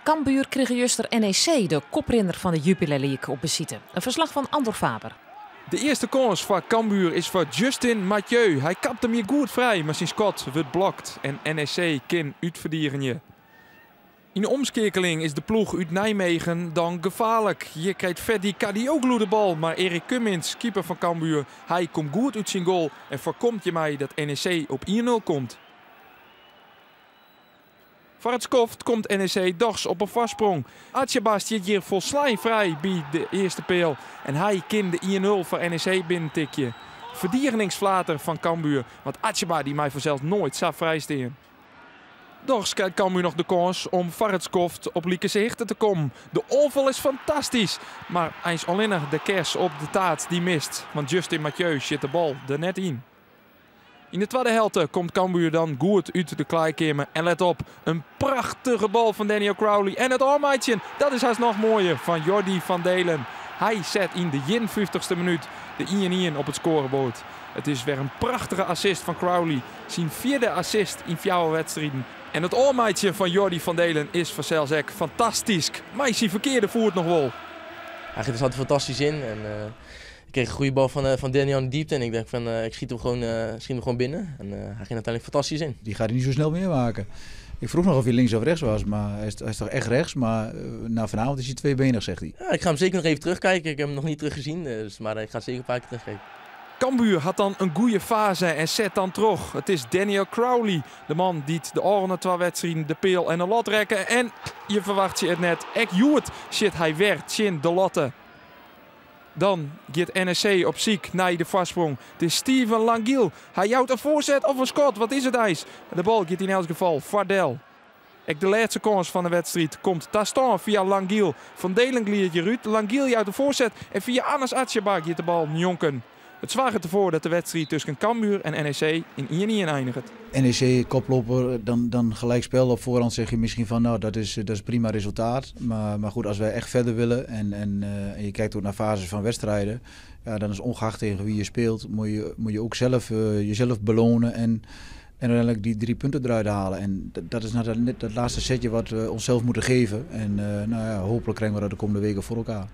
Cambuur krige juster NEC, de koprinner fan de Jupiler League, op besite. In ferslach fan Andor Faber. De earste kâns foar Cambuur is foar Justin Mathieu. Hy kapt him hjir goed frij, mar syn skot wurdt blokt en NEC kin útferdigenje. Yn de omskeakeling is de ploech út Nijmegen dan gefaarlik. Hjir krijt Ferdi Kadioglu de bal, mar Erik Cummins, keeper fan Cambuur, hy komt goed út syn goal en foarkomt hjirmei dat NEC op 1-0 komt. Foar it skoft komt NEC dochs op in foarsprong. Achahba stiet hjir folslein frij by de earste peal en hy kin de 1-0 foar NEC binnentikje. Ferdigeningsflater fan Cambuur, want Achahba dy mei fansels noait sa frij stean. Dochs krijt Cambuur noch de kâns om foar it skoft op likense hichte te kommen. De oanfal is fantastysk, mar eins allinnich de kers op de taart dy mist, want Justin Mathieu sjit de bal der net yn. Yn de twadde helte komt Cambuur dan goed út de klaaikeamer en let op, in prachtige bal fan Daniel Crowley en it ôfmeitsjen, dat is hast noch moaier, fan Jordy van Deelen. Hy set yn de 51ste minút de 1-1 op it skoareboard. It is wer in prachtige assist fan Crowley, syn fjirde assist yn fjouwer wedstriden. En it ôfmeitsjen fan Jordy van Deelen is fansels ek fantastysk, mei syn ferkearde foet noch wol. Hij ging er altijd fantastisch in en ik kreeg een goede bal van Daniel in de diepte en ik denk van ik schiet hem gewoon binnen. En hij ging uiteindelijk fantastisch in. Die gaat hij niet zo snel meer maken. Ik vroeg nog of hij links of rechts was, maar hij is toch echt rechts. Maar na vanavond is hij tweebenig, zegt hij. Ja, ik ga hem zeker nog even terugkijken. Ik heb hem nog niet teruggezien, dus, maar ik ga zeker een paar keer terugkijken. Cambuur hat dan in goede fase en set dan terug. It is Daniel Crowley, de man dy't de ôfrûne twa wedstriden de peal en de lat rekke. En je ferwachtsje it net, ek hjoed sjit hy wer tsjin de latte. Dan giet NEC op syk nei de foarsprong. It is Steven Langiel. Hy jout in foarset of in skot. Wat is it eins? De bal giet yn elts gefal foar del. Ek de lêste kâns fan de wedstriid komt ta stân fia Langiel. Van Deelen glidet hjir út. Langiel jout de foarset en fia Anas Achahba giet de bal njonken. It soarget derfoar dat de wedstriid tusken Cambuur en NEC yn 1-1 einiget. NEC koploper, dan gelijkspel op voorhand zeg je misschien van nou dat is prima resultaat. Maar goed, als wij echt verder willen en je kijkt ook naar fases van wedstrijden, ja, dan is ongeacht tegen wie je speelt, moet je ook zelf jezelf belonen en uiteindelijk die 3 punten eruit halen. En dat is nou net dat laatste setje wat we onszelf moeten geven. En nou ja, hopelijk krijgen we dat de komende weken voor elkaar.